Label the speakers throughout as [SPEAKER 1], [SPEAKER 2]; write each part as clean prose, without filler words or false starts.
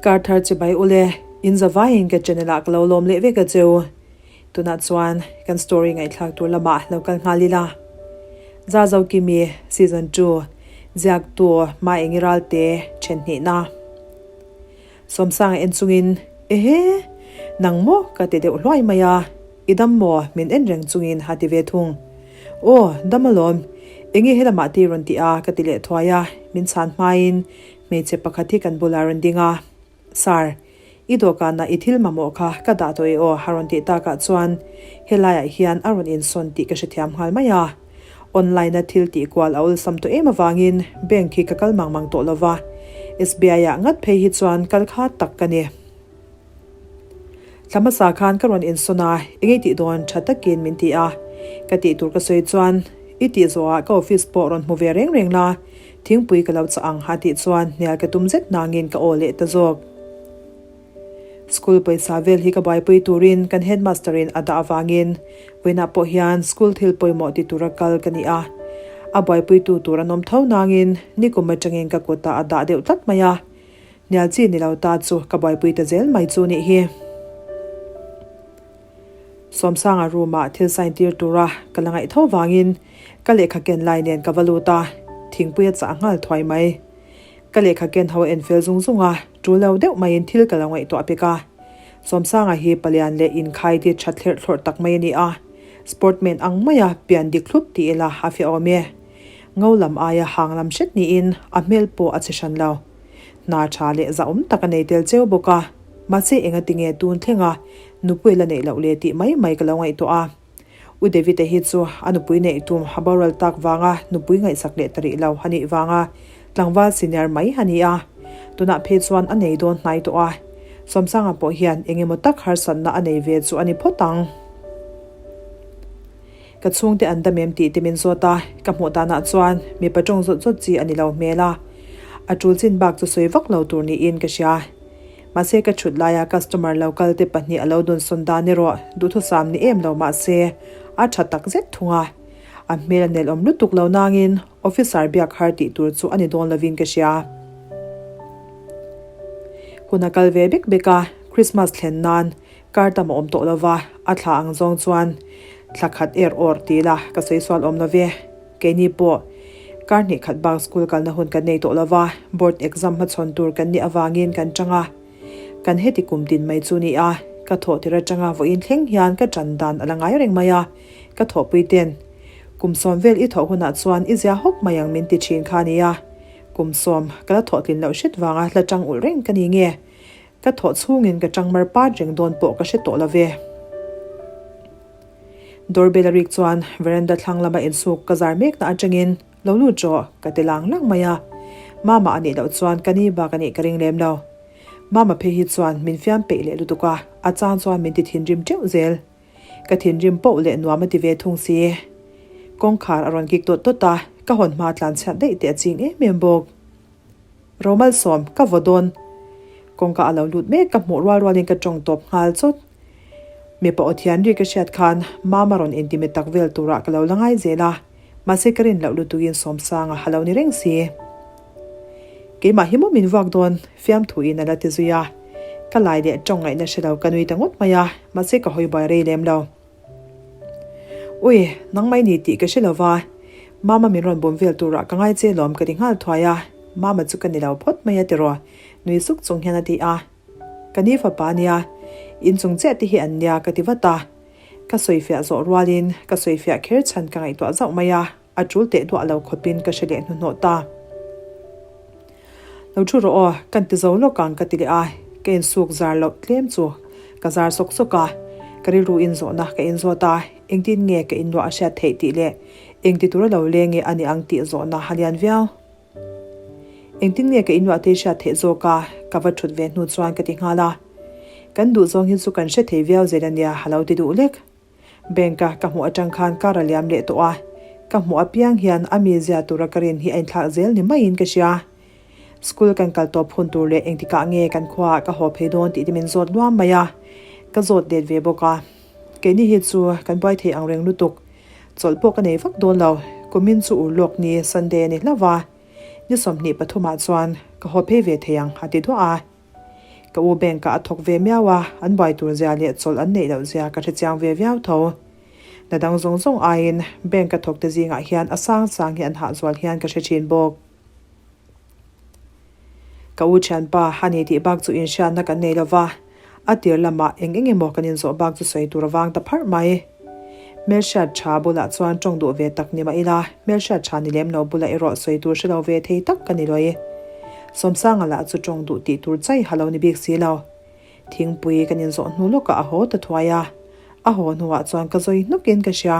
[SPEAKER 1] Kar thar chibai ule, in zavaiin ka channel ah ka lo lawm leh vek a cheu. Tunah chuan kan story ngaihthlak tur lamah lo kal nghal ila. Zazo Kimi Season 2 Ziaktu Maengi Ralte then hnihna. Sawmsanga en chungin, Ehe! Nang maw? ka ti deuh hluai mai a, I dam maw? min en reng chungin a ti ve thung. Aw, dam alawm. Enge helamah te i rawn ti a? ka ti leh thuai a, min chhan hmain hmeichhe pakhat hi kan bulah rawn ding a. Sir, i dawhkanah i thil mamawh kha ka dah tawh e aw a rawn tih takah chuan helaiah hian a rawn insawn tih ka hrethiam nghal mai a. Online-a thil tih kual a awlsam tawh em avangin bank hi ka kal mang mang tawh lo va, SBI-ah ngat phei hi chuan kal kha tak ka ni. Thla hmasa khan ka rawn insawn a, eng i tih dawn tha takin min ti a. Ka tih tur ka sawi chuan, I tih zawhah ka office pawh rawn hmu ve reng reng la, thingpui ka lo chah ang a tih chuan hnial ka tum zet nangin ka aw leh ta zawk. School pawisa vel hi ka buaipui turin kan headmaster in a dah avangin vawiinah pawh hian school thil pawimawh ti tura kal ka ni a. A buaipuitu tur an awm tho nangin nikum atangin ka kutah a dah deuh tlat mai a. Hnial chi ni lo ta chu ka buaipui ta zel mai chu nih hi. Sawmsanga room ah thil sign tir tura ka la ngaih tho vangin ka lehkha ken lai nen ka va lut a, thingpui a chah nghal thuai mai. Ka lehkha ken ho a en fel zung zung a, tul lo deuh maiin thil ka lo ngaihtuah pek a. Sawmsanga hi palian leh inkhai ti tha thlerh thlawrh tak mai a ni a, sportman ang maia pian dik hlup ti ila a fiah awm e. Ngo lam aia hang lam hret niin a hmel pawh a chhe hran lo. Hna tha leh zahawm tak a nei tel cheu bawk a, mahse engatinge tun thlenga nupui la neih loh le tih mai mai ka lo ngaihtuah a. U David-a hi chu a nupui neih tum a boral tak vanga nupui ngaihsak leh ta rih lo a nih vanga tlangval senior mai a ni a. Tunah phei chuan a nei dawn hnai tawh a. Sawmsanga pawh hian eng emaw tak harsatna a nei ve chu a ni phawt ang. Ka chhungte an dam em tih te min zawt a, ka hmuh danah chuan mipa tawng zawt zawt chi a ni lo hmel a. A tul chin bak chu sawi vak lo tur niin ka hria. Mahse ka thut laia customer lo kal te pahnih a lo dun sawn dan erawh duhthusam ni em lo mahse a tha tak zet thung a. A hmel a nelawm lutuk lo nangin officer biak har tih tur chu a ni dawn lovin ka hria. Hun a kal ve bek bek a, Christmas thlen nan kar tam a awm tawh lova, a thla ang zawng chuan thla khat er awr ti ila ka sawi sual awm love. Keini pawh kar hnih khat bak school kalna hun kan nei tawh lo va, board exam hmachhawn tur kan nih avangin kan chang a. Kan heti kum tin mai chu ni a, ka thawh tir atanga vawiin thleng hian ka ṭan dan a la ngai reng mai a, ka thawhpui ten kum sawm vel i thawh hunah chuan i zia hawk mai ang min ti ṭhin kha a ni a, kum sawm ka la thawh tlin loh hret vanga hla ṭang ulh reng ka ni nge? Ka thawh chhungin ka ṭang mar pat reng dawn pawh ka hre tawh lo ve. Doorbell a rik chuan veranda thlang lama insuk ka zar mekna atangin lo lut rawh ka ti lang lang mai a. Mama a nih loh chuan ka ni bak a nih ka ring lem lo. Mama phei hi chuan min fiam peih leh lutuk a, a chang chuan min ti thinrim teuh zel. Ka thinrim poh leh nuam a ti ve thung si. Kawngkhar a rawn kik dawt dawt a, ka hawn hma tlan chhiat daih teh a ching em em bawk. Romalsawm, ka vaw dawn. Kawngka a lo lut mek ka hmuh rual rualin ka tawng tawp nghal chawt. Mipa aw thian ri ka hriat khan Mama rawn intime tak vel turah ka lo la ngai zel a, mahse ka rin loh lutukin Sawmsanga a lo ni reng si. Keimah hi maw min vuak dawn? Fiamthuin a la ti zui a. Ka lai leh tawng ngaihna hre lo ka nui ta ngawt mai a, mahse ka hawi buai rei lem lo. Ui, nang mai ni tih ka hre lo va, Mama min rawn bawm vel turah ka ngai che lawm ka ti nghal thuai a, Mama chu ka ni lo phawt mai a tiraw? Nui suk chung hian a ti a. Ka ni fapa nia, inchung chiah te hi an nia ka ti vat a. Ka sawifiah zawh rualin ka sawifiah kher chhan ka ngaihtuah zauh mai a, a tul teh duah lo khawpin ka hre leh hnuhnawh ta. Lo thu rawh aw, kan ti zo lawk ang ka ti leh a, ka insuk zar loh tlem chu ka zar sawk sawk a, ka rilru in zawhna ka inzawt a, engtin nge ka inluah a hriat theih tih leh engti tura lo leng nge a ni ang tih zawhna a lian viau. Engtin nge ka inluah te hriat theih zawk a, ka va thut ve hnu chuan ka ti nghal a. Kan duh zawng hi chu kan hre thei viau zel ania a lo ti duh lek. Bank a ka hmuh atang khan car a liam leh tawh a, ka hmuh apiang hian a mizia tura ka rin hi a inthlak zel ni maiin ka hria. School kan kal tawp hun tur leh engtikah nge kan khuaah ka haw phei dawn tih te min zawt luam mai a, ka zawt let ve bawk a. Keini hi chu kan buai thei ang reng lutuk. Chawlh pawh ka nei vak dawn lo, kumin chu ur lawk ni Sunday a ni hlauh va, ni 23 ah chuan ka haw phei ve thei ang a ti duah a. Ka u bank ah a thawk ve miau a, an buai tur zia leh chawlh an neih loh zia ka hrechiang ve viau tho. Hna dang zawng zawng aiin bank a thawk te zingah hian a sang sang hi an hahzual hian ka hre thin bawk. Ka u thianpa a ni tih bak chu inhriatna kan nei lova, a tir lamah eng eng emaw kan inzawh bak chu sawi tur a vang ta pharh mai. Hmelhriat tha bulah chuan tawng duh ve tak ni mah ila, hmelhriat tha ni lem lo bulah erawh sawi tur hre lo ve thei tak ka ni lawih. Sawmsanga lah chu tawng duh tih tur chai ha lo ni bik si lo. Thingpui kan inzawh hnu lawkah a haw ta thuai a, a haw hnuah chuan ka zawi hnawkin ka hria.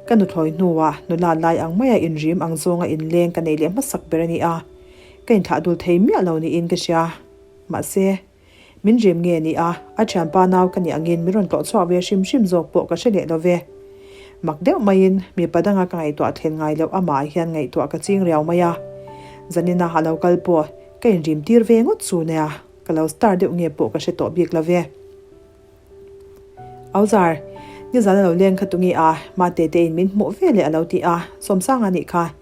[SPEAKER 1] Ka nuthlawi hnuah nula lai ang maia inrim ang zawnga inleng ka nei leh hmasak ber a ni a, ka inthlah dul thei miah lo niin ka hria. Mahse, min rim nge ni a, a thianpa nau ka nih angin min rawn tlawh chhuak ve hrim hrim zawk pawh ka hre leh lo ve. Mak deuh maiin mipa danga ka ngaihtuah thlen ngai loh amah hian ngaihtuah ka ching riau mai a, zanina a lo kal pawh ka inrim tir ve ngawt chu nia. Ka lo star deuh nge pawh ka hre tawh bik lo ve. Auzar, nizan a lo leng kha tunge a, Mate te in min hmuh ve leh a lo ti a, Sawmsanga nih kha.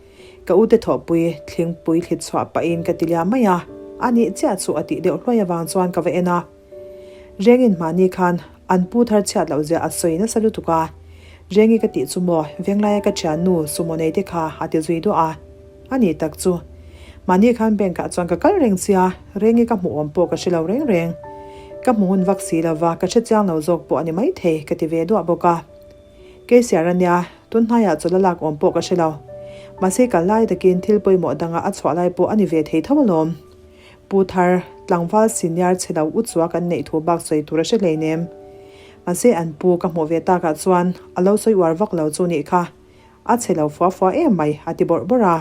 [SPEAKER 1] Ka ute thawhpui, thlingpui thlit chhuah pahin ka ti liam mai a, a nih chiah chu a tih deuh hluai avang chuan ka va en a. Rengin mahni khan an pu thar chhiat loh zia a sawi nasa lutuk a, Rengi ka tih chu maw, Venglaia ka thiannu sumo nei te kha a ti zui duah a. A ni tak chu. Mahni khan bank ah chuan ka kal reng sia, rengi ka hmuh awm pawh ka hre lo reng reng. Ka hmu hun vak si lova, ka hre chiang lo zawk pawh a ni maithei ka ti ve duah bawk a. Kei siar a nia, tun hnaiah chaw la lak awm pawh ka hre lo. Mahse kal lai takin thil pawimawh danga a chhuah lai pawh a ni ve thei tho alawm. Pu Thar, tlangval senior chhe lo u chua kan neih thu bak sawi tur a hre hleinem. Mahse an pu ka hmuh ve takah chuan a lo sawi uar vak lo chu nih kha. A chhe lo fua fua em mai, a ti bawrh bawrh a.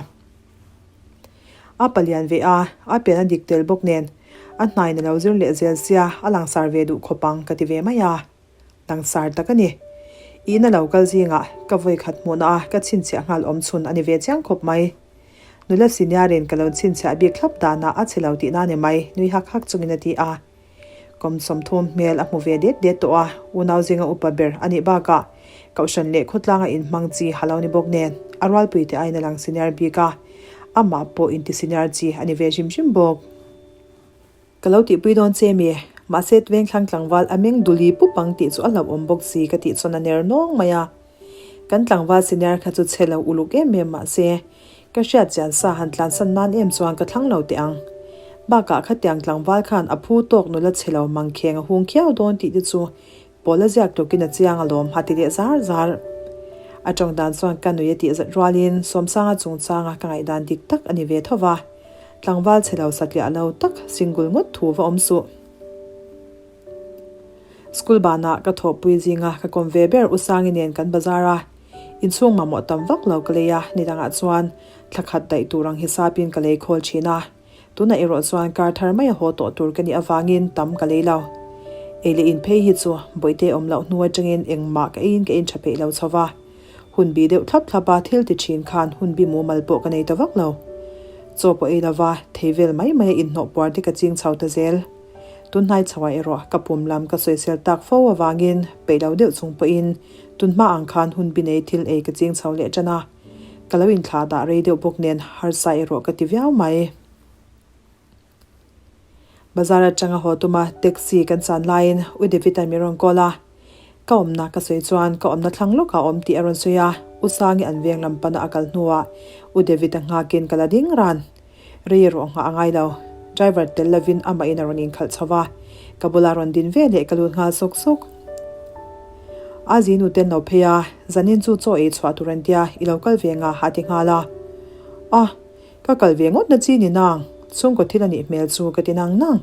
[SPEAKER 1] A palian ve a, a pian a dik tel bawk nen, a hnaiin a lo zir leh zel sia, a langsar ve duh khawp ang ka ti ve mai a. Langsar tak a ni. Ih na lo kal zingah ka vawi khat hmuhna a ka chhinchhiah nghal awm chhun a ni ve chiang khawp mai. Nula senior-in ka lo chhinchhiah bik thlap danah a chhe lo tihna ni mai, nui hak hak chungin a ti a. Kum 30 hmel a hmu ve det det tawh a, unau zinga upa ber a nih bakah Kohhran leh khawtlanga inhmang chi ha lo ni bawk nen a rualpuite aiin a lang senior bik a, amah pawh inti senior chi a ni ve hrim hrim bawk. Ka lo tihpui dawn che mi, mahse vengthlang tlangval a meng duli pup ang tih chu a hlauhawm bawk si ka tih chuan a ner nawng mai a. Kan tlangval senior kha chu chhe lo uluk em em mahse, ka hriat chian sa han tlansan nan em chuan ka thlang lo teh ang. Bakah khatiang tlangval khan a phu tawk nula chhe lo mangkheng a hung khiau dawn tih te chu pawl a ziak tukin a chiang alawm a ti leh zar zar. A tawng dan chuan ka nui a tih zat rualin Sawmsanga chungchanga ka ngaihdan dik tak a ni ve tho va, tlangval chhe lo satliah lo tak single ngawt thu va awm suh. School banah ka thawhpui zinga ka kawm ve ber Usangi nen kan bazar a, inchhung mamawh tam vak lo ka lei a, nidangah chuan thla khat daih tur ang hisapin ka lei khawl thin a, tunah erawh chuan kar thar mai a haw tawh tur ka nih avangin tam ka lei lo. Ei leh in phei hi chu bawihte awm loh hnu atangin engmah ka eiin ka intha peih lo chho va, hun bi deuh thlap thlap a thil ti thin khan hun bi mumal pawh ka nei ta vak lo. Chaw pawh ei lova thei vel mai mai a inhnawh puar te ka ching chho ta zel. Tunhnai chhoah erawh ka pum lam ka sawisel tak fo avangin peih lo deuh chung pawhin tunhma ang khan hun bi nei thil ei ka ching chho leh tan a. Ka lo inthlah dah rei deuh bawk nen harsa erawh ka ti viau mai. Bazar atanga haw tuma taxi kan chan laiin U David-a'n min rawn call a. Ka awmna ka sawi chuan ka awmna thlang lawkah a awm tih a rawn sawi a, U Sangi an veng lam pana a kal hnuah U David-a nghakin ka la ding ran. Rei erawh nghah a ngai lo. Driver tel lovin amahin a rawn inkhalh chho va, ka bula rawn din ve leh ka lut nghal sawk sawk. A zi nu ten lo phei a, zanin chu chaw ei chhuah tur an tia, i lo kal ve nga a ti nghal a. A, ka kal ve ngawt na chi ni nang, chhungkaw thil a nih hmel chu ka ti nang nang.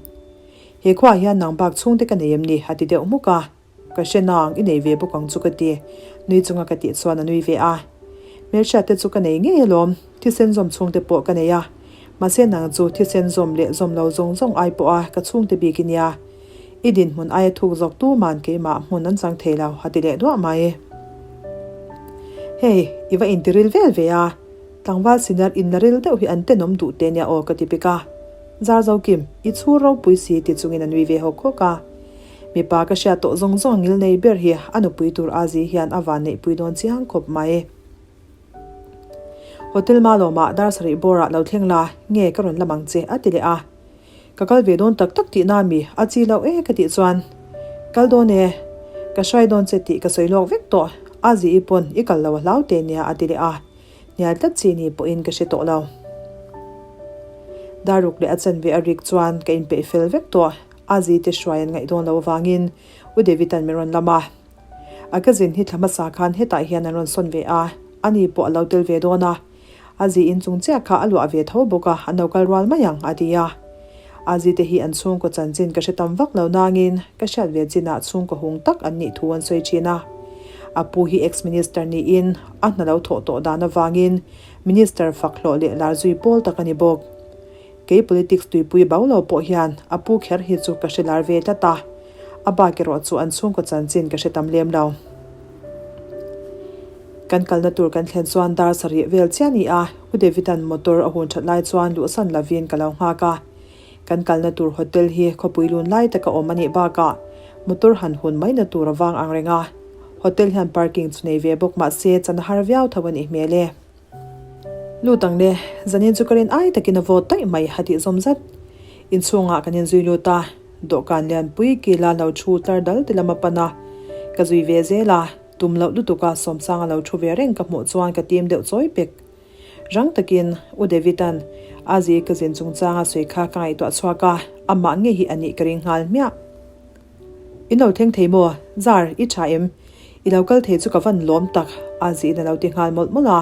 [SPEAKER 1] He khuaah hian nang bak chhungte ka nei em ni a ti deuh hmuk a. Ka hre nang, i nei ve bawk ang chu ka ti. Nui chunga ka tih chuan a nui ve a. Hmelhriat te chu ka nei ngei alawm, thisen zawm chhungte pawh ka nei a. Mahse nang chu thisen zawm leh zawm lo zawng zawng ai pawh a ka chhungte bik i nia. I dinhmun aia thuk zawk tuman keimah hmun an chang thei lo, a ti leh duah mai. Hei, i va intiril vel ve a. Tlangval sinar in la ril deuh hi an tenawm duh te nia aw ka ti pek a. Zarzokim, i chhur ropui si ti chungin a nui ve hawk hawk a. Mipa ka hriat tawh zawng zawng ngil nei ber hi a nupui tur Azi hian a van neihpui dawn chiang khawp mai. Hotel Malawmah dar sarih bawrah lo thleng la, nge ka rawn lam ang che a ti leh a. Ka kal ve dawn tak tak tihna mi a chi loh e ka tih chuan, Kal dawn e, ka hruai dawn che tih ka sawi lawk vek tawh, a zi i pawn i kal lo a hlau te nia a ti leh a, hnial tlat chi ni pawhin ka hre tawh lo. Daruk leh a chanve a rik chuan ka inpeih fel vek tawh, a zi te hruai an ngaih dawn lo avangin U David-a'n min rawn lam a. A ka zin hi thla hmasa khan hetah hian an rawn sawn ve a, ani pawh a lo tel ve dawn a. A zi in chung chiah kha a luah ve tho bawk a, an lo kal rual mai ang, a ti a. A zi te hi an chhungkaw chanchin ka hre tam vak lo nangin ka hriat ve chinah chhungkaw hung tak an nih thu an sawi thin a. A pu hi ex-minister niin a hna lo thawh tawh dan avangin minister fak hlawh leh lar zui pawl tak a ni bawk. Kei politics tuipui bau lo pawh hian a pu kher hi chu ka hre lar ve tlat a, a bak erawh chu an chhungkaw chanchin ka hre tam lem lo. Kan kalna tur kan thlen chuan dar sarih vel chiah a ni a, U David-a'n motor a hun that lai chuan luhsan lovin ka lo nghak a. Kan kalna tur hotel hi khawpui lun lai taka awm a nih bakah motor han hun maina tur a vang ang reng a, hotel hian parking chu nei ve bawk mah se chan a har viau tho a nih hmel e. Lut ang le, zanin chu ka rin ai takin a vawt daih mai a tih zawm zat. Inchhungah kan inzui lut a, dawhkan lianpui kila lo thu tlar dal ti lam a pan a, ka zui ve zel a, tum loh lutuka Sawmsanga lo thu ve reng ka hmuh chuan ka tim deuh chawi pek. Rang takin U David-a'n a zi ka zin chungchanga sawi kha ka ngaihtuah chhuak a, amah ngei hi a nih ka ring nghal hmiah. In lo thleng thei maw? Zar, i tha em? I lo kal thei chu ka van lawm tak, a ziin a lo ti nghal mawlh mawlh a.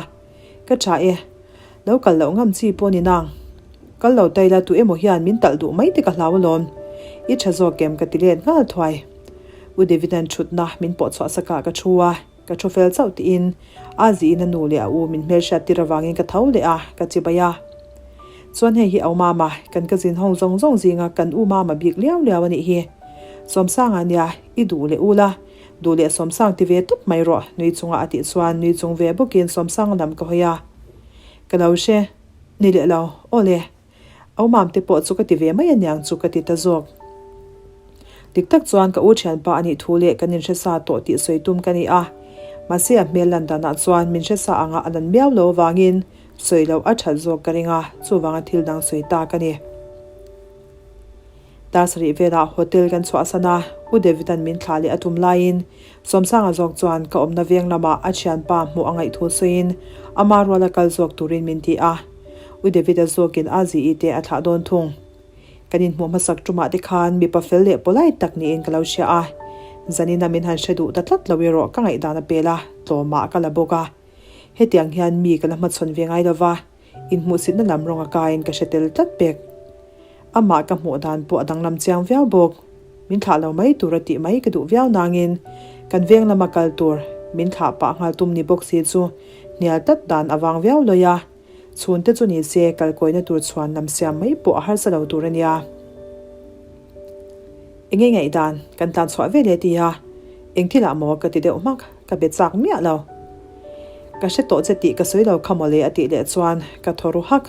[SPEAKER 1] Ka tha e. Lo kal loh ngam chi pawh ni nang. Kal lo taila tu emaw hian min talh duh mai te ka hlau alawm. I tha zawk em ka ti let nghal thuai. U David-a'n thutna min pawh chhuah sakah ka thu a. Ka thu fel chauh tiin a ziin a nu leh a u min hmelhriat tir avangin ka tho leh a, ka chibai a. Chuan hei hi au mama, kan ka zin hawng zawng zawng zinga kan u mama bik liau liau a nih hi. Sawmsanga nia, i duh leh u la, duh leh Sawmsang ti ve tawp mai rawh, nui chunga a tih chuan nui chung ve bawkin Sawmsanga lam ka hawi a. Ka lo hre, ni leh lo, aw le. Au mam te pawh chu ka ti ve mai aniang chu ka ti ta zawk. Dik tak chuan ka u thianpa a nih thu leh kan inhre sa tawh tih sawi tum ka ni a, mahse a hmel lan danah chuan min hre sa anga a lan miau lo avangin sawi loh a that zawk ka ring a, chuvanga thil dang sawi ta ka ni. Dar sarih velah hotel kan chhuahsan a, U David-a'n min thlah leh a tum laiin Sawmsanga zawk chuan ka awmna veng lamah a thianpa hmuh a ngaih thu sawiin ama ruala kal zawk turin min ti a. U David-a zawkin a zi te a thlah dawn thung. Kan inhmuh hmasak tumah te khan mipa fel leh polite tak niin ka lo hria a. Zanina min han hre duh ta tlat lo erawh ka ngaihdan a pel a, tlawmah ka la bawk a. Hetiang hian mi ka la hmachhawn ve ngai lova, inhmuhsitna lam rawng a kaiin ka hre tel tlat pek. Amah ka hmuh dan pawh a danglam chiang viau bawk. Min thlah lo mai tur a tih mai ka duh viau nangin kan veng lama kal tur min thlah pah nghal tum ni bawk si chu hnial tlat dan a vang viau lawi a. Chhungte chu ni se kalkawina tur chhuan lam siam mai pawh a harsa lo tur a nia. Enge ngaihdan kan tlan chhuah ve leh ti a, eng thil ah maw ka ti deuh hmak, ka be chak miah lo. Ka hre tawh che tih ka sawi lo kha mawle a tih leh chuan ka thaw ru hak.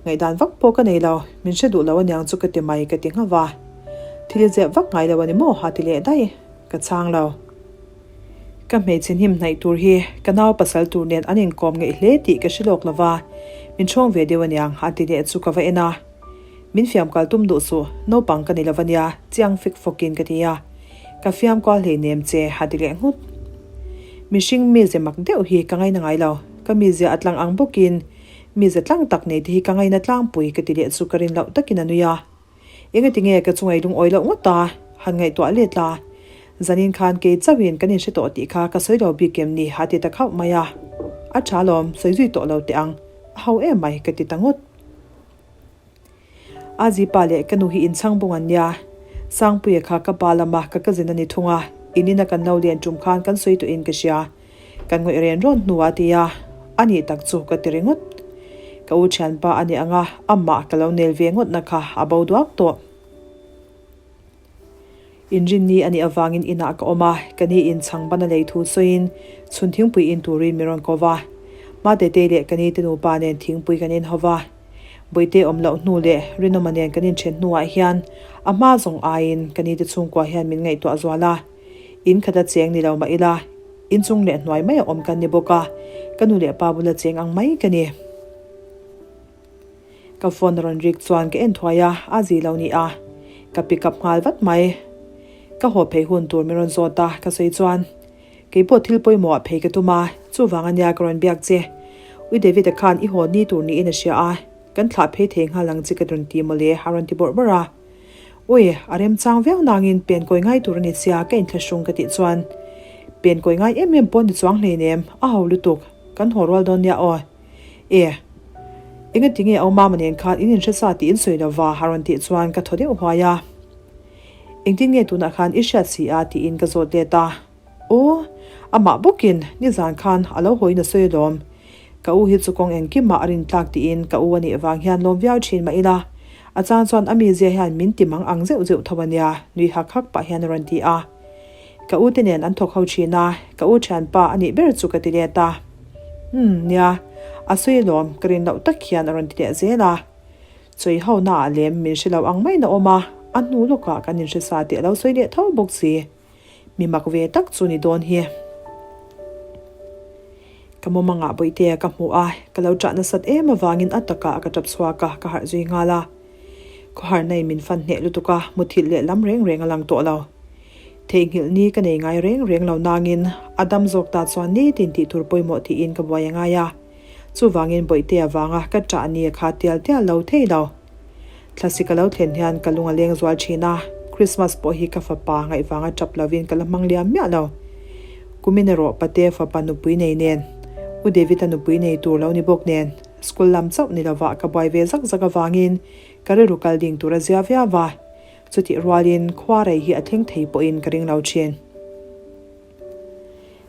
[SPEAKER 1] Ngaihdan vak pawh ka nei lo, min hre duh lo aniang chu ka ti mai ka ti nghauh a. Thil i zep vak ngai lo a ni maw a ti leh daih, ka chhang lo. Ka hmeichhe hnim hnaih tur hi ka nau pasal tur nen an inkawm ngeih hle tih ka hre lawk lo va, min ṭhawng ve deuh aniang a ti leh chu ka va en a. Min fiam kal tum duh suh, naupang ka ni lo ania, chiang fik fawkin ka ti a. Ka fiam kual hleinem che a ti leh nghut. Mihring mize mak deuh hi ka ngaina ngai lo, ka mizia a tlang ang bawkin mize tlang tak nei te hi ka ngaina tlangpui ka ti leh chu ka rin loh takin a nui a. Engati nge ka chungai lungawi loh ngawt a, han ngaihtuah let la. Zanin khan kei chauhin kan inhre tawh tih kha ka sawi lo bik em ni a ti ta khauh mai a. A tha lawm, sawi zui tawh lo teh ang, a ho em mai ka ti ta ngawt. A zipa leh ka nu hi inchhang bawng an nia. Sangpuia kha ka pa lama ka cousin a ni thung a, in ina kan lo len tum khan kan sawi tawhin ka hria. Kan ngawih ren rawn hnuah a ti a, a nih tak chu ka ti ringawt. Ka u thianpa a ni ang a, amah ka lo nel ve ngawtna kha a bo duak tawh. Inrinni a nih avangin inah ka awm a, ka ni in chhang ban a lei thu sawiin chhun thingpui in turin min rawn ko va. Matetei leh ka ni te nupa nen thingpui kan inho va. Bawihte awm loh hnu leh Rinawma nen kan inthen hnuah hian a hma zawng aiin ka ni te chhungkua hian min ngaihtuah zual a. In khata cheng ni lo mah ila, inchung leh hnuai mai a awm kan ni bawk a, ka nu leh pa bula cheng ang mai ka ni. Ka phone a rawn rik chuan ka en thuai a, a zi lo ni a. Ka pick up nghal vat mai. Ka haw phei hun tur min rawn zawt a, ka sawi chuan, Kei pawh thil pawimawh ah phei ka tum a, chuvang ania ka rawn biak che. Ui David-a khan i haw ni tur niin a hria a, kan thlah phei thei nghal ang che ka rawn ti mawle a rawn ti bawrh bawrh a. Ui, a remchang viau nangin pen kawi ngai tur a ni sia ka inthlahrung ka tih chuan, Pen kawi ngai em em pawh ni chuang hleinem, a ho lutuk, kan haw rual dawn nia aw. E. Engati nge Aumama nen khan in inhre sa tih in sawi lova a rawn tih chuan ka thaw deuh huai a. Engtin nge tunah khan i hriat si a tiin ka zawt let a. Aw, amah bawkin nizan khan a lo hawiin a sawi alawm. Ka u hi chu kawng engkimah a rin tlak tiin ka u a nih vang hian lawm viau thin mah ila, a chang chuan a mizia hian min ti mang ang zeuh zeuh tho a nia, nui hak hak pah hian a rawn ti a. Ka u te nen an thawk ho thin a, ka u thianpa a nih ber chu ka ti let a. Umm, nia, a sawi alawm, ka rin loh tak hian a rawn ti leh zel a. Chawi ho naah lem min hre lo ang maiin a awm a, a hnu lawkah kan inhre sa tih a lo sawi leh tho bawk si. Mi mak ve tak chu ni dawn hi. Ka mawmangah Bawihtea ka hmu a, ka lo ṭah nasat em avangin a takah ka ṭap chhuak a, ka harh zui nghal a. Khawharnain min fan hneh lutuk a, muthilh leh lam reng reng a lang tawh lo. Theihnghilh ni ka nei ngai reng reng lo nangin a dam zawk ta chuan nitin tih tur pawimawh tiin ka buai a ngai a. Chuvangin Bawihtea vanga ka ṭah ni a kha tial tial lo thei lo. Thlasik a lo thlen hian ka lung a leng zual thin a, Christmas pawh hi ka fapa ngaih vanga ṭap lovin ka la hmang liam miah lo. Kumin erawh Pate fapa nupui nei nen, U David-a nupui nei tur lo ni bawk nen, school lam chauh ni lovah ka buai ve zak zak avangin ka rilru kal ding tur a zia viau va, chutih rualin khua rei hi a thleng thei pawhin ka ring lo thin.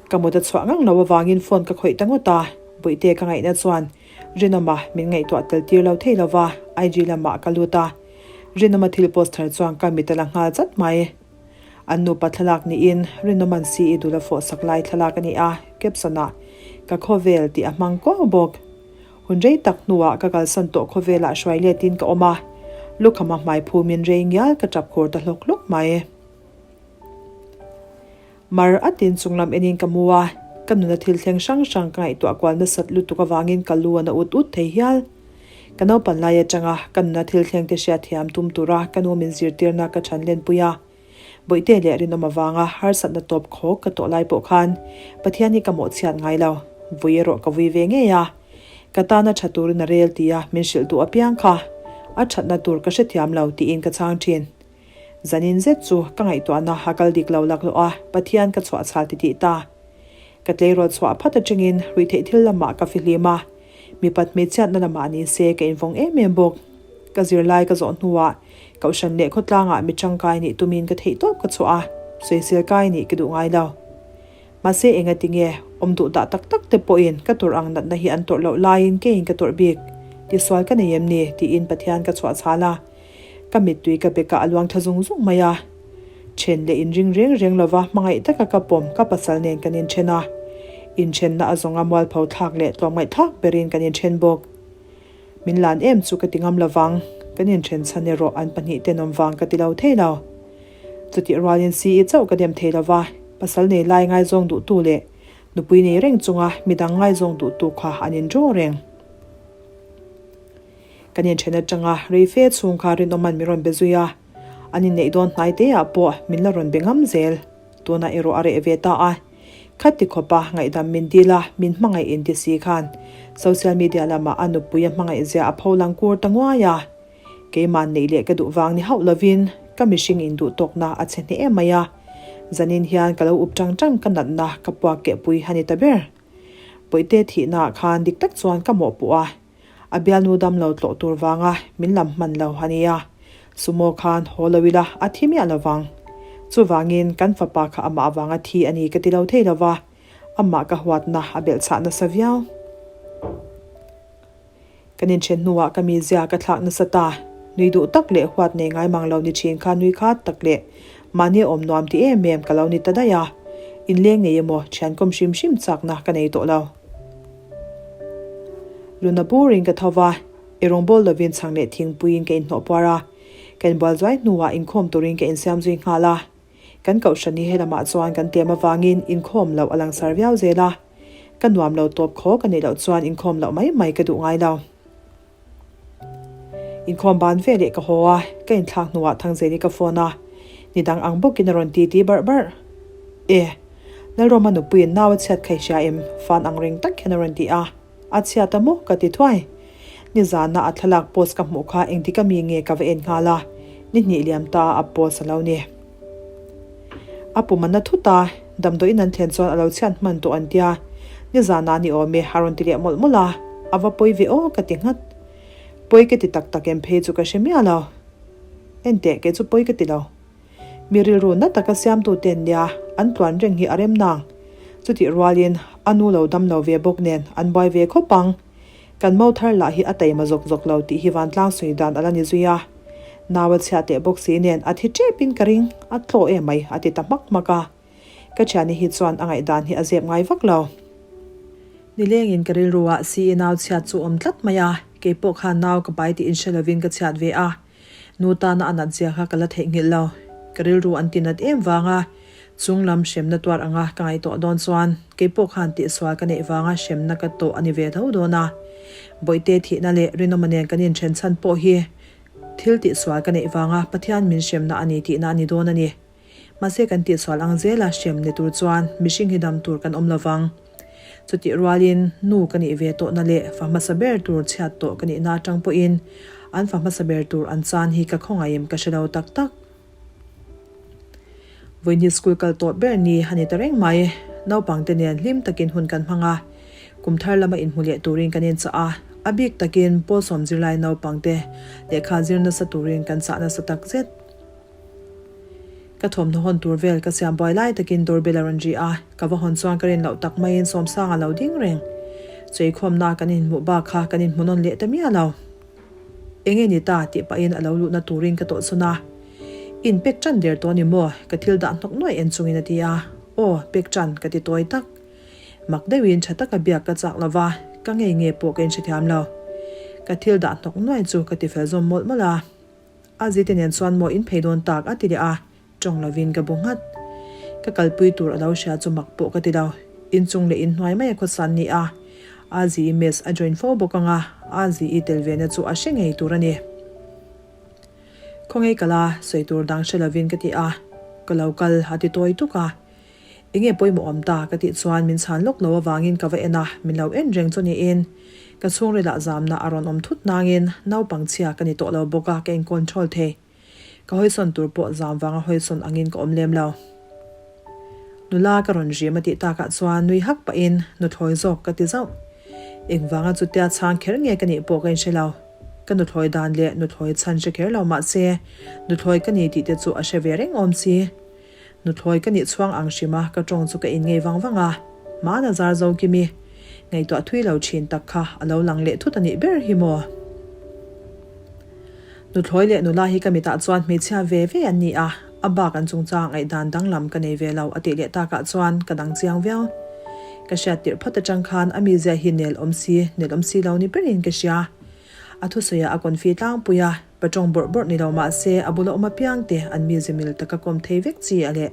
[SPEAKER 1] Ka mut a chhuah ngang lo avangin phone ka khawih ta ngawt a, Bawihte ka ngaihna chuan Rinawma min ngaihtuah tel tir lo thei lova, IG lamah ka lut a. Rinawma thil post thar chuan ka mit a la nghal chat mai. An nupa thlalak niin Rinawma'n CE dul a fawh sak lai thlalak a ni a, caption ah Ka khawvel tih a hmang kuau bawk. Hun rei tak hnuah ka kalsan tawh khawvelah hruai letin ka awm a, lukhama hmai phumin rei ngial ka tap khur ta hlawk hlawk mai. Mar a tin chung lam enin ka mu a, ka nuna thil thleng hrang hrang ka ngaihtuah kual nasat lutuk avangin ka lu a na ut ut thei hial. Ka naupan lai atanga ka nuna thil thleng te hriatthiam tum tura ka nu min zirtirna ka chhan lenpui a. Bawihte leh rinawm avanga harsatna tawp khawk ka tawh lai pawh khan Pathian hi ka mawhchhiat ngai lo, vui erawh ka vui ve ngei a. Ka tana tha turin a rel tia min hrilh duh apiang kha a thatna tur ka hrethiam lo tiin ka chhang thin. Zanin zet chu ka ngaihtuahna a kal dik lo laklawh a, Pathian ka chhuah chhal ti tih ta. Ka tleirawl chhuah phat atangin ruihtheih thil lamah ka fihlim a, mipat hmeichhiatna lamah ni se ka invawng em em bawk. Ka zirlai ka zawh hnuah Kohhran leh khawtlangah mi tangkai nih tumin ka theihtawp ka chhuah a, sawisel kai nih ka duh ngai lo. Mahse engati nge awm duh dah tak tak te pawhin ka tawrh ang natna hi an tawrh loh laiin keiin ka tawrh bik? Tisual ka nei em ni? tiin Pathian ka chhuah chhal a. Ka mittui ka bekah a luang thla zung zung mai a. Then leh inring reng reng lova hmangaih taka ka pawm ka pasal nen kan inthen a. Inthenna a zawnga mualpho thlak leh tlawmngaih thlak berin kan inthen bawk. Min lan em chu ka ti ngam lovang, kan inthen chhan erawh an pahnih tenawm vang ka ti lo thei lo. Chutih rualin CE chauh ka dem thei lova, pasal nei lai ngaizawng duhtu leh nupui nei reng chunga midang ngaizawng duhtu kha an indraw reng. Kan inthen atanga rei fe chhung kha rinawman min rawn be zui a, an inneih dawn hnai te ah pawh min la rawn be ngam zel. Tunah erawh a reh ve ta a, khati khawpa ngaihdam min dil a, min hmangaih inti si khan social media lamah a nupui a hmangaih zia a pho lang kur ta nguai a. Keimah neih leh ka duh vang ni hauh lovin ka mihring induh tawkna a chhe hneh em mai a, zanin hian ka lo up tang tang ka natna ka puak kehpui a ni ta ber. Bawihte thihnaah khan dik tak chuan ka mawhpuh a. A bialnu dam lo tlawh tur vanga min lam hman lo a nia. Sumo khan haw lo ila a thi miah lo vang. Chuvangin kan fapa kha amah avanga thi a ni ka ti lo thei lo va, amah ka huatna a belhchhah nasa viau. Kan inthen hnuah ka mizia ka thlak nasa ta. Nui duh tak leh huat nei ngai mang lo ni thin kha nui khat tak leh mahni awm nuam ti em em ka lo ni ta daih a. Inleng nei emaw thiankawm hrim hrim chakna ka nei tawh lo. Luna burin ka tho va, i rawngbâwl lovin chhang leh thingpuiin ka inhnawh puar a. Ka inbual zuai hnuah inkhawm turin ka insiam zui nghal a. Kan kohhran hi helamah chuan kan tlem avangin inkhawm loh a langsar viau zel a. Ka nuam lo tawp khaw ka neih loh chuan inkhawm loh mai mai ka duh ngai lo. Inkhawm ban ve leh ka haw a, ka inthlak hnuah Thangzeli ka phone a, ni dang ang bawkin a rawn ti ti barh barh. E! Lalroma nupuiin nau a chhiat kha i hria em? Fan ang reng tak hian a rawn ti a, a chhiat a maw? ka ti thuai. Nizana a thlalak post ka hmuh kha engtik a mi nge ka va en nghal a, ni hnih liam ta a post a lo ni. A pum a na thut a, damdawiin an thlen chuan a lo chhiat hman tawh an tia, nizana ni awm e a rawn ti leh mawlh mawlh a, a va pawi ve aw ka ti nghat. Pawi ka ti tak tak em phei chu ka hre miah lo. Enteh kei chu pawi ka ti lo. Mi rilru na taka siamtu ten nia an tluan reng hi a rem nang. Chutih rualin a nu lo dam lo ve bawk nen an buai ve khawp ang. Kan mo thar lah hi a taima zawk zawk lo tih hi vantlang sawi dan a la ni zui a. Nau a chhiat leh bawk si nen a thi tep in ka ring, a tlaw em mai a ti ta hmak hmak a. Ka thiani hi chuan a ngaihdan hi a zep ngai vak lo. Nilengin ka rilru ah CE nau chhiat chu awm tlat mai a, keipawh khan nau ka pai tih inhre lovin ka chhiat ve a. Nu tana a nat zia kha ka la theihnghilh lo. Ka rilru an ti nat em vanga chung lam hremna tuar anga ka ngaihtuah dawn chuan keipawh khan tihsual ka neih vanga hremna ka tawh a ni ve tho dawn a. Bawihte thihna leh rinawma nen kan inthen chhan pawh hi thil tihsual ka neih vanga Pathian min hremna a ni tihna a ni dawn a ni. Mahse kan tihsual ang zela hrem ni tur chuan mihring hi dam tur kan awm lo vang. Chutih rualin nu ka nih ve tawhna leh fa hmasa ber tur chhiat tawh ka nihna atang pawhin an fa hmasa ber tur an chan hi ka khawngaih ka hre lo tak tak. Vawiin hi school kal tawh ber ni a ni ta reng mai. Naupangte nen hlim takin hun kan hmang a, kum thar lama inhmu leh turin kan inchah a, a bik takin Pawlsawm zirlai naupangte lehkha zir nasa turin kan chah nasa tak zet. Ka thawmhnaw hawn tur vel ka siam buai lai takin doorbell a rawn ri a, ka va hawn chuan ka rin loh tak maiin Sawmsanga lo ding reng. Cheikhawmna kan inhmuh bak kha kan inhmu nawn leh ta miah lo. Enge ni ta tih pahin a lo luhna turin ka tawhchhun a. In pek tan der tawh ni maw? Ka thil dah hnawk nuaih en chungin a ti a. Aw, pek tan ka ti tawi tak. Mak deuhin tha taka biak ka chak lova, ka ngei nge pawh ka inhrethiam lo. Ka thil dah hnawk nuaih chu ka tifel zawm mawlh mawlh a. A zite nen chuan maw in phei dawn tak a ti leh a, tawng lovin ka bu nghat. Ka kalpui tur a lo hria chu mak pawh ka ti lo. Inchung leh inhnuai mai a khawsa an ni a, a zi i mess a join fo bawk ang a, a zi i tel ve na chu a hre ngei tur a ni. Khawngaih kala sawi tur dang hre lovin ka ti a, ka lo kal a ti tawi tuk a. Enge pawimawh awm ta ka tih chuan min chhan lawk lo avangin ka va en a, min lo en reng chu niin ka chhungrilah zamna a rawn awm thut nangin naupang chhia ka ni tawh lo bawk a ka in control thei. Ka hawisawn tur pawh zam vanga hawisawn angin ka awm lem lo. Nula ka rawn rim a tih takah chuan nui hak pahin nuthlawi zawk ka ti zauh. Engvanga chutia chhang kher nge ka nih pawh ka inhre lo. Ka nuthlawi dan leh nuthlawi chhan hre kher lo mahse nuthlawi ka ni tih te chu a hre ve reng awm si. Nuthlawi ka nih chhuang ang hrim a, ka tawng chu ka in ngei vang vang a. Hmana zar zo Kimi, ngaihtuah thui lo thin tak kha a lo lang leh thut a nih ber hi maw? Nuthlawi leh nula hi ka mitah chuan hmeichhia ve ve an ni a, a bak an chungchang ngaihdan danglam ka nei ve lo a tih leh takah chuan ka dang chiang viau. Ka hriat tirh phawt atang khan a mizia hi nel awm si, nel awm si lo ni berin ka hria. A thusawiah a confi tlangpui a. Pa tawng bawrh bawrh ni lo mah se, a bula awm apiang te an mi zimil taka kawm thei vek chi a leh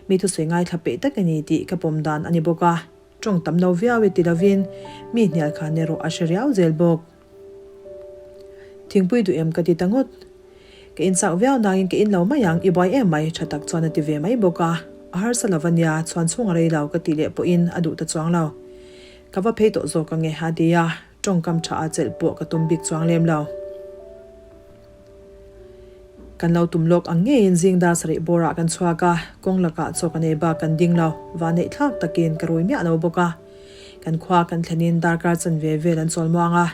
[SPEAKER 1] mi thusawi ngaithla peih tak a ni tih ka pawm dan a ni bawk a, tawng tam lo viau e ti lovin mi hnial khan erawh a hre riau zel bawk. Thingpui duh em ka ti ta ngawt. Ka inchak viau nangin ka in lo mai ang, i buai em mai, tha tak chuan a ti ve mai bawk a, a harsa lo va nia, chhuan chhung a rei lo ka tih leh pawhin a duh ta chuang lo. Ka va phei tawh zawk ange a ti a. Tawngkam tha a chelh pawh ka tum bik chuang lem lo. Kan lo tum lawk ang ngeiin zing dar sarih bawrah kan chhuak a, kawng lakah chaw kan ei bak kan ding lo, vanneih thlak takin ka rui miah lo bawk a. Kan khua kan thlenin darkar chanve vel an chawl muang a,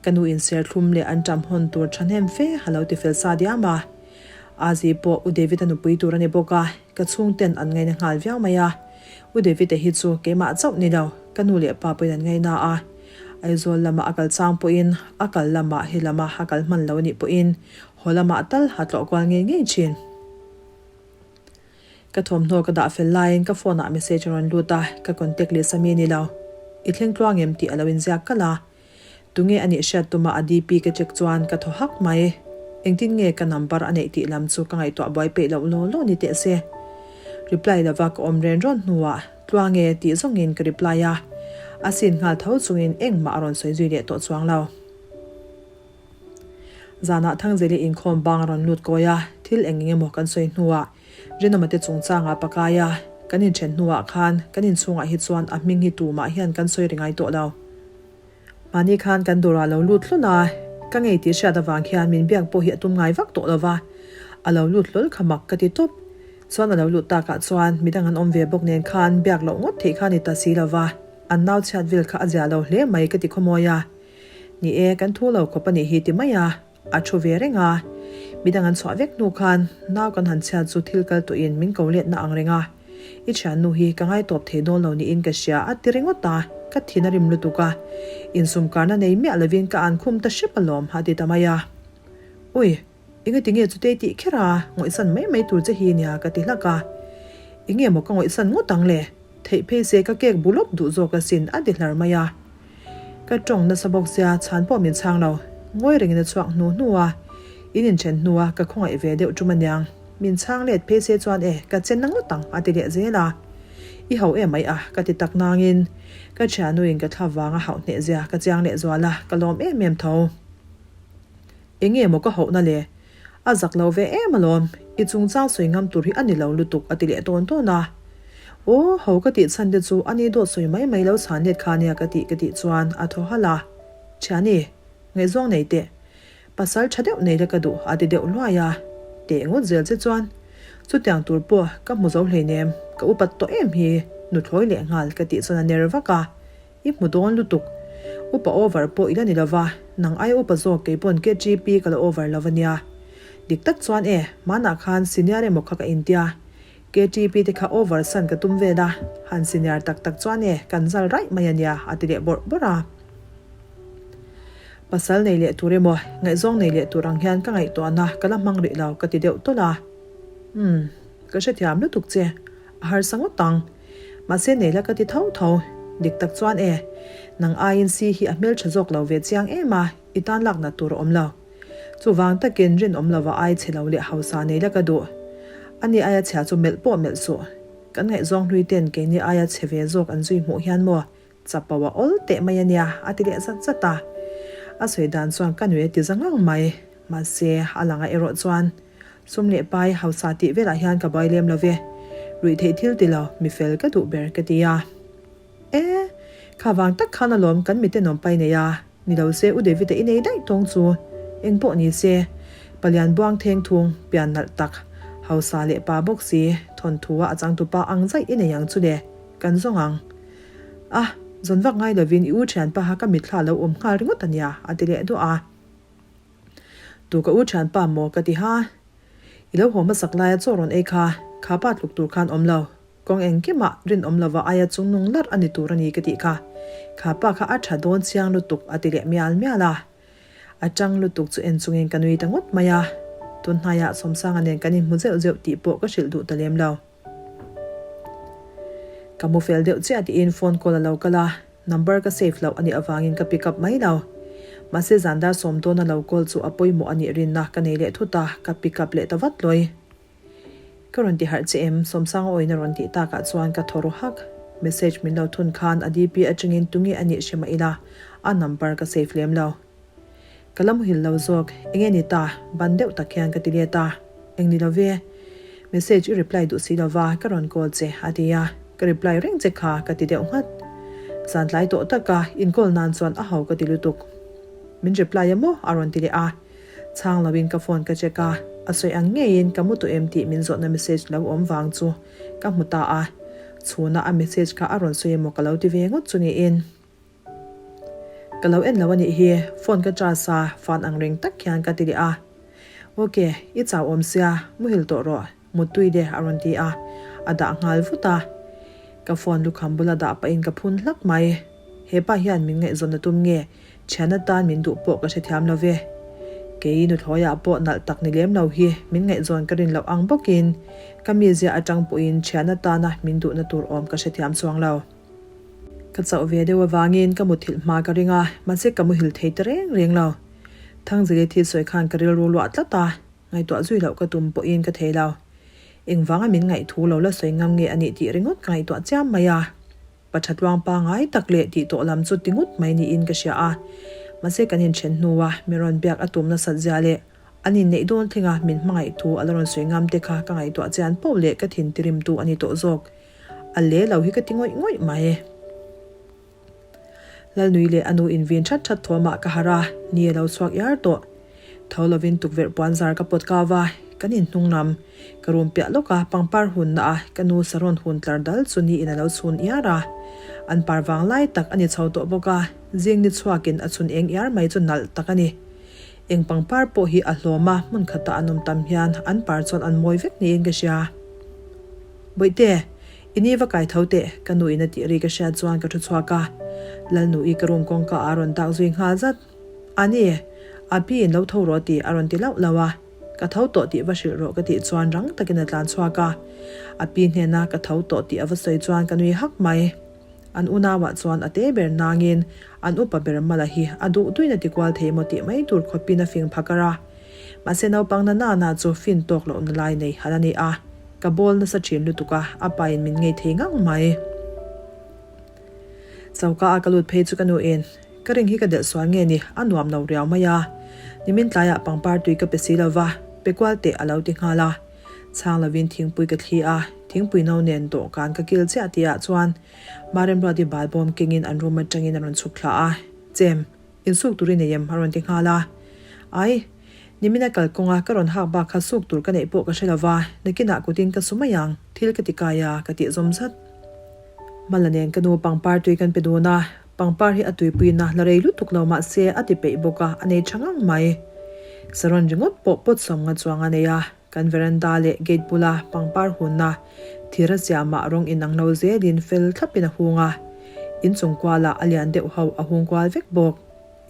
[SPEAKER 1] ka nu in serthlum leh an ṭam hawn tur ṭhahnem fe a lo ti fel sa diam a. Azi pawh U David-a nupui tur a ni bawk a, ka chhungten an ngaina nghal viau mai a. U David-a hi chu keimah chauh ni lo, ka nu leh pa pawhin an ngaina a. Aizawl lama a kal chang pawhin a kal lamah he lama a kal hman lo anih pawhin haw lamah tal a tlawh kual ngei ngei thin. Ka thawmhnaw ka dah fel laiin ka phone ah message a rawn lut a, ka contact list ami a ni lo. I thleng tluang em tih a lo inziak kalh a. Tunge a nih hriat tuma a DP ka check chuan ka thaw hak mai. Engtin nge ka number a neih tih lam chu ka ngaihtuah buai peih loh law law ni teh se. Reply lova ka awm ren rawn hnuah Tluang e tih zawngin ka reply a. A sin nghal tho chungin engmah a rawn sawi zui leh tawh chuang lo. Zanah Thangzeli inkhawm bang a rawn lut kawi a, thil eng eng emaw kan sawi hnuah Rinawma te chungchangah pakai a, kan inthen hnuah khan kan inchhungah hi chuan a hming hi tumah hian kan sawi ri ngai tawh lo. Mahni khan kan dawrah lo lut hlawl a, ka ngei tih hriat avang hian min biak pawh hi a tum ngai vak tawh lo va, a lo lut hlawl kha mak ka ti tawp. Chuan a lo lut takah chuan midang an awm ve bawk nen khan biak loh ngawt theih kha a ni ta si lo va, an nau chhiat vel kha a zia lo hle mai ka ti khawmawi a. Ni e, kan thu lo khawp a nih hi ti mai a, a thu ve reng a. Midang an chhuah vek hnu khan nau kan han chhiat chu thil kal tawhin min ko letna ang reng a. I thiannu hi ka ngai tawp thei dawn lo niin ka hria a ti ringawt a, ka thin a rim lutuk a. Insumkarna nei miah lovin ka an khum ta hrep alawm a ti ta mai a. Ui, engati nge chutei tih kher a, ngawihsan mai mai tur che hi nia ka ti hlak a. Enge maw ka ngawihsan ngawt ang le? Theih phei se ka cake bu lawp duh zawk asin a ti hlar mai a. Ka tawng nasa bawk sia chhan pawh min chhang lo. Ngawi rengin a chhuak hnu hnu a, in inthen hnua ka khawngaih ve deuh tum aniang. Min chhang let phei se chuan e ka chen na ngawt ang a ti leh zel a. I hau em mai a ka ti tak nangin ka thiannuin ka thla vang a hauh hneh zia ka chiang leh zual a, ka lawm em em tho. Enge maw ka hauhna le? A zak lo ve em alawm, i chungchang sawi ngam tur hi a ni lo lutuk a ti leh tawn tawn a. Aw, ho ka tih chhan te chu a ni dawt sawi mai mai lo chhan let kha nia ka tih ka tih chuan a thaw halh a. Thiani, ngaihzawng nei teh. Pasal tha deuh nei la ka duh a ti deuh luai a. Teh ngawt zel che chuan chutiang tur pawh ka hmu zo hleinem, ka upat tawh em hi nuthlawi leh nghal ka tih chuan a ner vak a. I hmu dawn lutuk. Upa over pawh i la ni lova, nang aia upa zawk kei pawn KGP ka la over lo a nia. Dik tak chuan e, hmanah khan senior emaw kha ka intia. KTP te kha over san ka tum vel a, han senior tak tak chuan e, kan zal raih mai a nia a ti leh bawrh bawrh a. Pasal nei leh tur emaw, ngaihzawng nei leh tur ang hian ka ngaihtuahna ka la hmang rih lo ka ti deuh tawlh a. Umm, ka hrethiam lutuk che. A harsa ngawt ang. Mahse nei la ka ti tho tho. Dik tak chuan e, nang aiin si hi a hmeltha zawk lo ve chiang em a, i tan lak nat tur a awm lo. Chuvang takin rinawm lova ai chhe lo leh hausa nei la ka duh. Ani aia chhia chu melh pawh melh suh. Kan ngaihzawng hlui ten keini aia chhe ve zawk an zui hmuh hian maw chapo a awl teh mai a nia a ti leh zat zat a. A sawi dan chuan ka nui a ti za ngang mai. Mahse, a langah erawh chuan sum leh pai hausa tih velah hian ka buai lem lo ve. Ruih theih thil ti lo, mi fel ka duh ber ka ti a. E, kha vang tak khan alawm kan mite nawm pai nei a, ni lo se U David-a i nei daih tawng chu. Eng pawh ni se, palian buang theng thung, pian nalh tak, hausa leh pa bawk si, thawnthu-a a changtupa ang zaih i nei ang chu le, kan zawng ang. A, zawn vak ngai lovin i u thianpa kha ka mitthla lo awm nghal ringawt a nia, a ti leh duah a. Tu ka u thianpa maw ka ti ha. I lo haw hmasak laia chaw rawn ei kha, kha pa tluk tur khan awm lo. Kawng engkimah rinawm lova aia chungnung larh a ni tur a ni ka tih kha. Kha pa kha a tha dawn chiang lutuk a ti leh mial mial a. A tang lutuk chu en chungin ka nui ta ngawt mai a. Tunhnaiah Sawmsanga nen kan inhmu zeuh zeuh tih pawh ka hrilh duh ta lem lo. Ka mu fel deuh chiah tiin phone call a lo kal a, number ka save loh a nih avangin ka pick up mai lo. Mahse zan dar sawm dawn a lo call chu a pawimawh a nih rinna ka nei leh thut a, ka pick up leh ta vat lawi. Ka rawn ti harh che em? Sawmsanga awin a rawn tih takah chuan ka thaw ru hak. Message min lo thun khan a DP atangin tunge a nih hre mah ila, a number ka save lem lo. Ka la muhil lo zawk, enge ni ta? Ban deuh tak hian ka ti let a. Eng ni lo ve? Message i reply duh si lova, ka rawn call che, a ti a. Ka reply reng che kha, ka ti deuh nghat. Zan tlai tawh taka in call nan chuan a ho ka ti lutuk. Min reply a maw? a rawn ti leh a. Chhang loin ka phone ka check a, a sawi ang ngeiin ka mu tawh em tih min zawhna message lo awm vang chu ka hmu ta a. Chhuna a message kha a rawn sawi emaw ka lo ti ve ngawt chu niin. Ka lo en lo a nih hi, phone ka charge a, fan ang reng tak hian ka ti leh a. Ok, i chau awm sia, muhil tawh rawh, muttui de a rawn ti a, a dah nghal vut a. Ka phone lukham bula dah pahin ka phun hlak mai. Hepa hian min ngaihzawn a tum nge, thian atan min duh pawh ka hrethiam lo ve. Kei nuthlawiah pawh nalh tak ni lem lo hi min ngaihzawn ka rin loh ang bawkin ka mizia atang pawhin thian atana min duhna tur awm ka hrethiam chuang lo. Ka chauh ve deuh avangin ka muthilh hma ka ring a, mahse ka muhil thei ta reng reng lo. Thangzili thil sawi khan ka rilru luah tlat a, ngaihtuah zui loh ka tum pawhin ka thei lo. Engvanga min ngaihthu lo la sawi ngam nge a nih tih ringawt ka ngaihtuah chiam mai a. Pa tha tluang pangai tak leh tih tawh lam chu ti ngut mai niin ka hria a. Mahse kan inthen hnua mi rawn biak a tum nasat zia leh an inneih dawn thlenga min hmangaih thu a la rawn sawi ngam te kha ka ngaihtuah chian poh leh ka thin tirimtu a ni tawh zawk. A le lo hi ka ti ngawih ngawih mai. Lalnui leh a nu invin that that thuamah ka harh a, ni a lo chhuak iar tawh. Tho lovin tukverh puan zar ka pawt kau va, kan inhnung lam. Ka room piah lawka pangpar hunna a ka nu saron hun tlar dal chu niin a lo chhun iar a. An par vang lai tak a ni chho tawh bawk a, zing ni chhuakin a chhun eng iar mai chu nalh tak a ni. Eng pangpar pawh hi a hlawm a, hmun khata an awm tam hian an par chuan an mawi vek niin ka hria. Bawihte, i ni va kai tho teh, ka nu in a tih ri ka hriat chuan ka thu chhuak a. Lalnu-i ka room kawngka ah a rawn dak zui nghal zat. A ni, a pi in lo tho rawh tih a rawn ti lauh lauh a. Ka tho tawh tih va hrilh rawh ka tih chuan rang takin a tlan chhuak a. A pi hnena ka tho tawh tih a va sawi chuan ka nui hak mai. An unauah chuan a te ber nangin an upa ber Mala hi a duh duin a ti kual thei maw tih mai tur khawpin a fing phakar a. Mahse naupang na nana chu fin tawk lohna lai nei han a ni a, ka bawl nasa thin lutuk a, a pain min ngei thei ngang mai. Choka a ka lut phei chu ka nuin ka ring hi ka delh sual nge ni, a nuam lo riau mai a. Nimin tlaiah pangpar tui ka pe si lo va, pe kual teh a lo ti nghal a. Chhang lovin thingpui ka thli a, thingpui no nen dawhkan ka kil chiah tihah chuan Maremruati balbawm kengin an room atangin a rawn chhuk thla a, Chem, insuk tur i nei em? a rawn ti nghal a. Ai, nimina kalkawnga ka rawn hak bak kha suk tur ka neih pawh ka hre lo va, nakinah kutin ka su mai ang, thil ka ti kai a, ka tih zawm zat. Mala nen ka nu pangpar tui kan pe dun a, pangpar hi a tuipuina la rei lutuk lo mah se a ti peih bawk a, a nei tha ngang mai. Saron ringawt pawh pawt sawm nga chuang a nei a, kan veranda leh gate bula pangpar hunna thir a siamah rawng inang lo zelin fel thlapin a hung a, inchung kualah a lian deuh ho a hung kual vek bawk.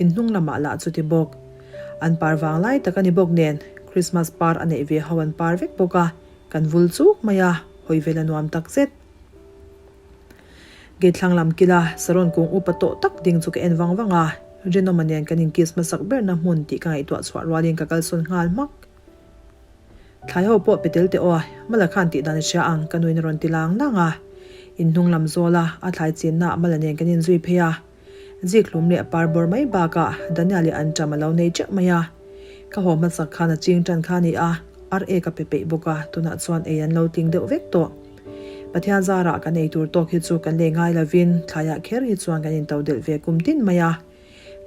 [SPEAKER 1] Inhnung lamah lah chuti bawk. An par vang lai tak a ni bawk nen, Christmas par a neih ve ho an par vek bawk a, kan vul chuk mai a, hawi vel a nuam takzet. Gate thlang lam kila saron kung upa tawh tak ding chu ka en vang vang a, Rinawma nen kan inkiss hmasak berna hmun tih ka ngaihtuah chhuah rualin ka kalsawn nghal hmak. Thlai ho pawh pe tel teh aw, Mala khan tih dan a hria ang ka nuin a rawn ti lang lang a. Inhnung lam zawla a thlai chinna Mala nen kan inzui phei a. Zik hlum leh par bawr mai bakah Daniel i an ṭam a lo nei ṭeuh mai a. Ka haw hmasak khan a ching ṭan kha a ni a, ar ek a pe peih bawk a, tunah chuan ei an lo tling deuh vek tawh. Pathian zarah kan ei tur tawk hi chu kan lei ngai lovin thlaiah kher hi chuan kan intodelh ve kum tin mai a.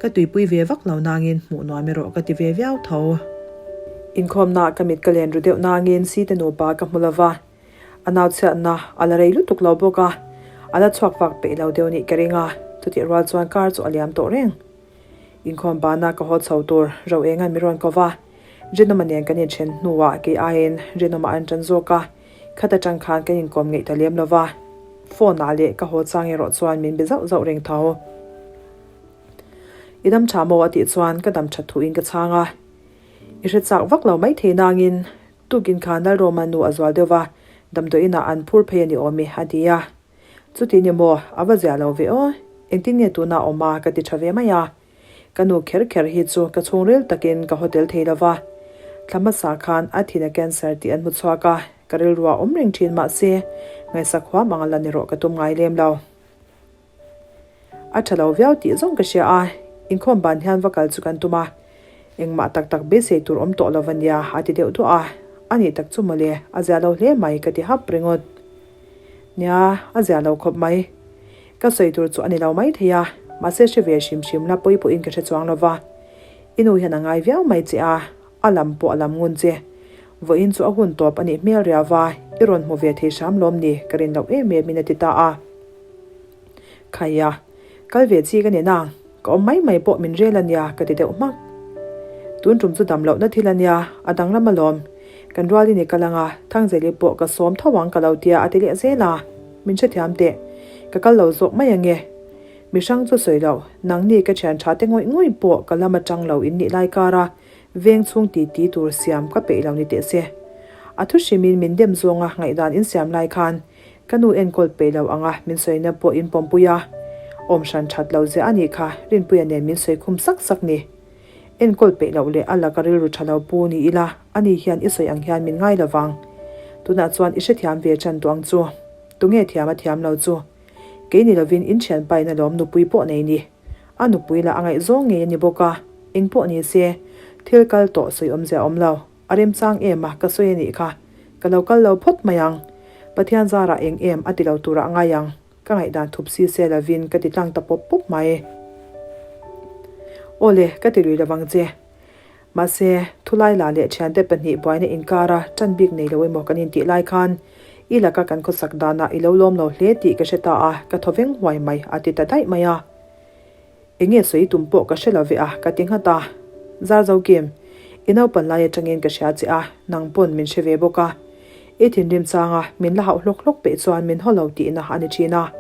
[SPEAKER 1] Ka tuipui ve vak lo nangin hmuh nuam erawh ka ti ve viau tho. Inkhawmnaah ka mit ka len ru deuh nangin Site nupa ka hmu lova. A nau chhiatna a la rei lutuk lo bawk a, a la chhuak vak peih lo deuh nih ka ring a, chutih rual chuan car chu a liam tawh reng. Inkhawm bana ka haw chho tur ro engan mi rawn ko va, Rinawma nen kan inthen hnuah kei aiin Rinawma an tan zawk a, khat atang khan kan inkawm ngeih ta lem lo va, phone ah leh ka haw chang erawh chuan min be zauh zauh reng tho. I dam tha maw a tih chuan ka dam that thuin ka chhang a, I hre chak vak lo maithei nangin Tukin khan Lalroma nu a zual deuh va, damdawiinah an phur phei a ni awm e, a ti a. Chuti ni maw, a va ziah lo ve aw, engtin nge tuna awm a, ka ti tha ve mai a. Ka nu kher kher hi chu ka chhungril takin ka hotel thei lo va. Thla hmasa khan a thin a cancer tih an hmu chhuak a, ka rilru a awm reng thin mahse, ngaihsak huam ang a la ni rawh ka tum ngai lem lo. A tha lo viau tih zawng ka hria a, inkhawm ban hian va kal chu kan tum a, engmah tak tak beisei tur awm tawh lo va nia a ti deuh duah a, a nih tak chu mawle, a zia lo hle mai ka ti hap ringawt. Nia, a zia lo khawp mai. Ka sawi tur chu a ni lo mai thei a, mahse hre ve hrim hrim la pawi pawhin ka hre chuang lo va. I nu hian a ngai viau mai che a, a lam pawh a lam ngun che. Vawiin chu a hun tawp a nih hmel riau va, i rawn hmu ve thei hram lawm ni, ka rin loh em em in a ti ta a. Khaia, kal ve chi ka ni nang, ka awm mai mai pawh min rel a nia ka ti deuh hmak. Tun tum chu dam lohna thil a nia, a danglam alawm. Kan rualin i kal anga, Thangzeli pawh ka sawm tho ang ka lo tia a ti leh zel a, min hrethiam teh. Ka kal lo zawk mai ange. Mi hrang chu sawi loh, nangni ka thian tha te ngawih ngawih pawh ka lam atang lo in nih lai kar a, veng chhung ti ti tur siam ka peih lo ni teh se. A thu hrimin min dem zawnga ngaihdan in siam lai khan Ka nu enkawl peih lo anga min sawina pawh in pawmpui a, awm hran that lo zia a nih kha Rinpuia nen min sawi khum sak sak ni. Enkawl peih loh leh a laka rilru tha lo pu ni ila ani hian i sawi ang hian min ngai lo vang. Tunah chuan i hrethiam ve chan tawh ang chu. Tunge thiam a thiam lo chu? Kei ni lovin in thianpa in alawm nupui pawh nei ni. A nupui lah a ngaihzawng ngei a ni bawk a, eng pawh ni se, thil kal tawh sawi awmzia a awm lo. A remchang em a, ka sawi a nih kha. Ka lo kal lo phawt mai ang. Pathian zarah eng em a ti lo turah ngai ang. Ka ngaihdan thup si se lovin ka ti tlang ta pawp pawp mai. Aw le, ka ti lui lovang che. Mahse, thulai la leh thiante pahnih buaina inkara tan bik nei lo emaw kan intih lai khan i laka kan khawsak danah i lo lawm lo hle tih ka hre ta a, ka thaw veng huai mai, a ti ta daih mai a. Enge sawi tum pawh ka hre lo ve a, ka ti nghat a. Zarzo Kim, i naupan lai atangin ka hria che a, nang pawn min hre ve bawk a. I thinrim changa min la hauh hlawk hlawk peih chuan min haw lo tihna a ni thin a.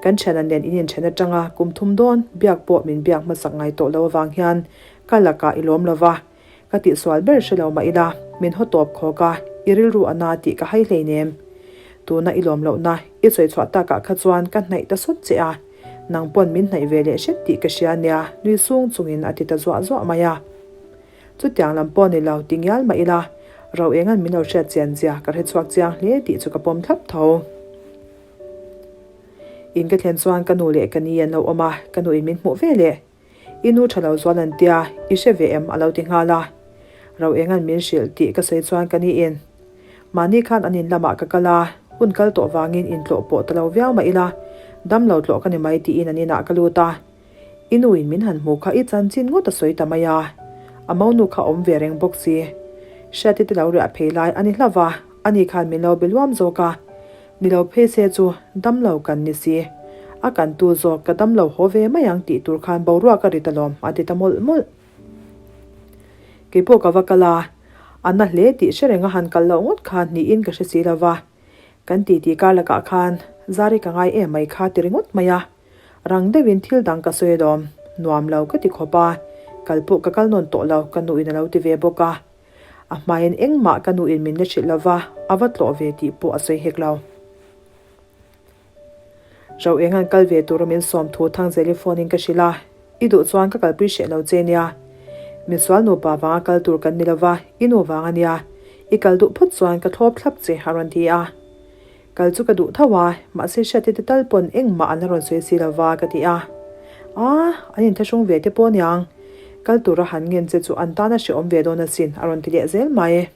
[SPEAKER 1] Kan thiana nen in inthen atanga kum thum dawn biak pawh min biak hmasak ngai tawh lo avang hian ka lakah i lawm lo va, ka tihsual ber hre lo mah ila min haw tawp khawk a, i rilru a na tih ka hai hleinem. Tuna i lawm lohna i sawi chhuah takah kha chuan ka hnaih ta sut che a. Nang pawn min hnaih ve leh hret tih ka hria nia, nui sung chungin a ti ta zuah zuah mai a. Chutiang lam pawh ni lo ti ngial mah ila, ro engan min lo hriat chian zia ka hre chhuak chiang hle tih chu ka pawm thlap tho. In ka thlen chuan ka nu leh ka ni an lo awm a, ka nu in min hmuh ve leh. I nu tha lo zual an tia, i hre ve em? a lo ti nghal a. Ro engan min hrilh tih ka sawi chuan ka ni in mahni khan an in lamah ka kal a, hun kal tawh vangin intlawh pawh ta lo viau mah ila, dam lo tlawh ka ni mai tiin an inah ka lut a. I nu in min han hmu kha i chanchin ngawt a sawi ta mai a, a monu kha awm ve reng bawk si. Hriati te lo riah phei lai a ni hlauh va, ani khan min lo be luam zawk a. Ni lo phei se chu dam lo kan ni si. A kan tu zawk ka dam lo haw ve mai ang tih tur khan boruak a ri ta lawm a ti ta mawlh mawlh. Kei pawh ka va kal a, a na hle tih hre reng a han kal loh ngawt kha niin ka hre si lo va. Kan titi kar lakah khan Zari ka ngai em mai kha ti ringawt mai a. Rang deuhin thil dang ka sawi alawm, nuam lo ka ti khawp a, kal pawh ka kal nawn tawh lo ka nuin a lo ti ve bawk a. A hmain engmah ka nuin min la hrilh lova, a va tlawh ve tih pawh a sawi hek lo. Rau eng an kal ve tura min sawm thu Thangzeli phone in ka hrilh a, I duh chuan ka kalpui hreh lo che nia. Min sual nupa vanga kal tur kan ni lova, i nu vang a nia. I kal duh phawt chuan ka thlawp thlap che a rawn ti a. Kal chu ka duh tho a, mahse hriat te tal pawn engmah an la rawn sawi si lova ka ti a. Aa, an inthlahrung ve te pawh aniang. Kal tura han ngen che chu an tana hrehawm ve dawn asin a rawn ti leh zel mai.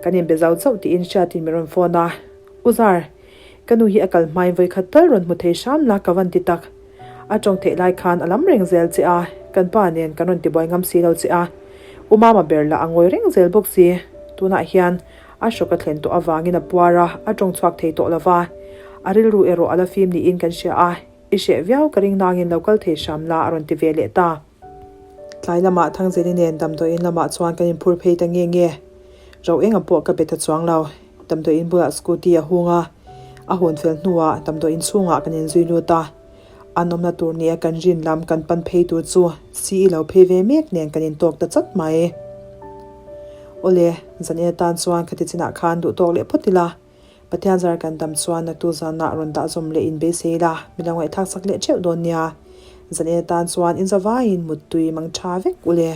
[SPEAKER 1] Kan inbe zau chauh tiin hriatin min rawn phone a, U Zar, ka nu hi a kal hmain vawikhat tal rawn hmu thei hram la ka van ti tak. A tawng theih lai khan a lam reng zel che a, kan pa nen kan rawn tibuai ngam si lo che a. U Mama ber lah a ngawi reng zel bawk si. Tunah hian a hrawk a thlen tawh avangin a puar a, a tawng chhuak thei tawh lo va. A rilru erawh a la fim niin kan hria a, i hreh viau ka ring nangin lo kal thei hram la a rawn ti ve leh ta. Tlai lamah Thangzeli nen damdawiin lamah chuan kan inphur phei ta nge nge. Ro enga pawh ka be ta chuang lo. Damdawiin bulah scooty a hung a, a hun fel hnuah damdawiin chhungah kan inzui lut a. An awmna tur nia kan rin lam kan pan phei tur chu CE lo phei ve mek nen kan intawk ta chat mai. Awle, zanin atan chuan khati chinah khan duh tawk leh phawt ila. Pathian zar kan dam chuan naktu zanah rawn dah zawm leh in beisei ila, mi lo ngaihthlak sak leh theuh dawn nia. Zanin atan chuan inzavaiin muttui mang tha vek ule.